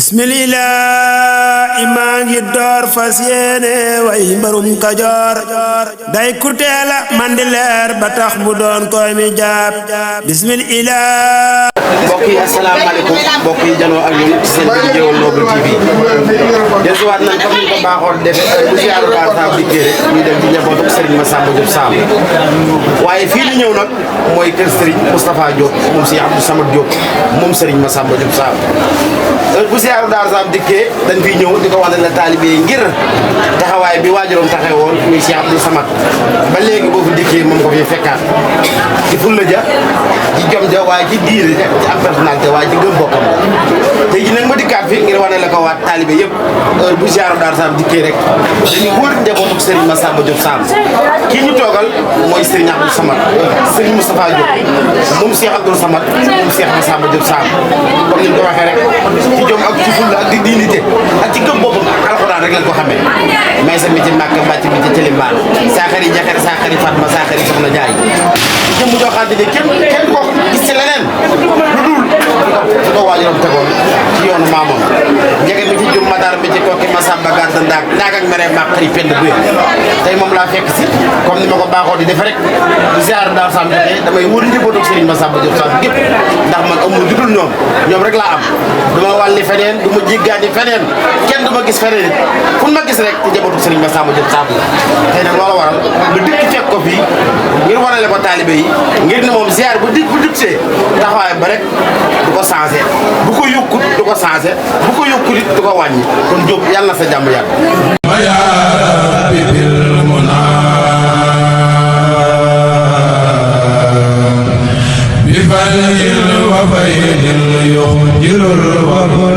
bismillah maa ngi door fas yéene way mbarum Kajoor day kuteela mandi leer ba tax mu doon koy mi jaab bismillah. mbokk yi asalaamaaleykum mbokk yi janoo ak ñun ci seen biir Jéewal Noble TV desuwaat nañ comme ni ko baaxoon defee bu siyaaru Daaru Saam dikkee rek ñu dem ci njabootu Serigne Massamba Diop Sam waaye fii ñu ñëw nag mooy kër Serigne Moustapha Diop moom si Abdou Samad Diop moom Serigne Massamba Diop Sam bu siyaaru Daaru Saam dikkee dañ fiy ñëw di ko wax ne taalibe yi ngir taxawaay bi waajuram taxee woon muy si Abdou Samad ba léegi boo fi dikkee moom ko fi fekkaat ci fulla ja ci jom ja waaye ci diire ja ci am personnalité waaye ci gëm boppam te ji nag ma dikkaat fi ngir wane la ko waat taalibe yëpp heure bu siyaaru Daaru Saam dikkee rek dañuy wër njabootu Serigne Massamba Diop Sam kii ñu toogal mooy Serigne Abdou Samad Serigne Moustapha Diop moom Cheikh Abdou Samad moom Cheikh Massamba Diop Sam comme ni ñu ko waxee rek ci jom ak ci fulla ak di dignité ak ci gëm boppam ak alxuraan rek lañ ko xamee may sa mi ci màkk mbàcc mi ci tëlimbaan saaxari jakar saaxari Fatma saaxari soxna Jaay jëmm joo xam ne kenn ko gis ci leneen lu dul su ko waajuram tegoon ci yoonu maamam njege mi ci jum madaar mi ci kooki Massamba Gàdda ndaag ak mere maa xëri pend bu tey moom laa fekk si comme ni ma ko baaxoo di defe rek bu ziar Daaru Saam jotee damay wër njabootu Serigne Massamba Diop Sam gépp ndax man amul lu dul ñoom rek laa am du ma wàlli feneen du ma jéggaani feneen kenn du ma gis feneen it fu ma gis rek ci njabootu Serigne Massamba Diop Sam la tey nag loola waral lu dikk fekk ko fii ngir wanale ko taalibe yi ngir ne moom ziar bu dikkee taxawaay ba rek du ko changé bu ko yokkut du ko changé bu ko yokkut it du ko wàññi kon Diop yàlla na sa jàmm yàgg بفضل وفيد يخجل الوفاء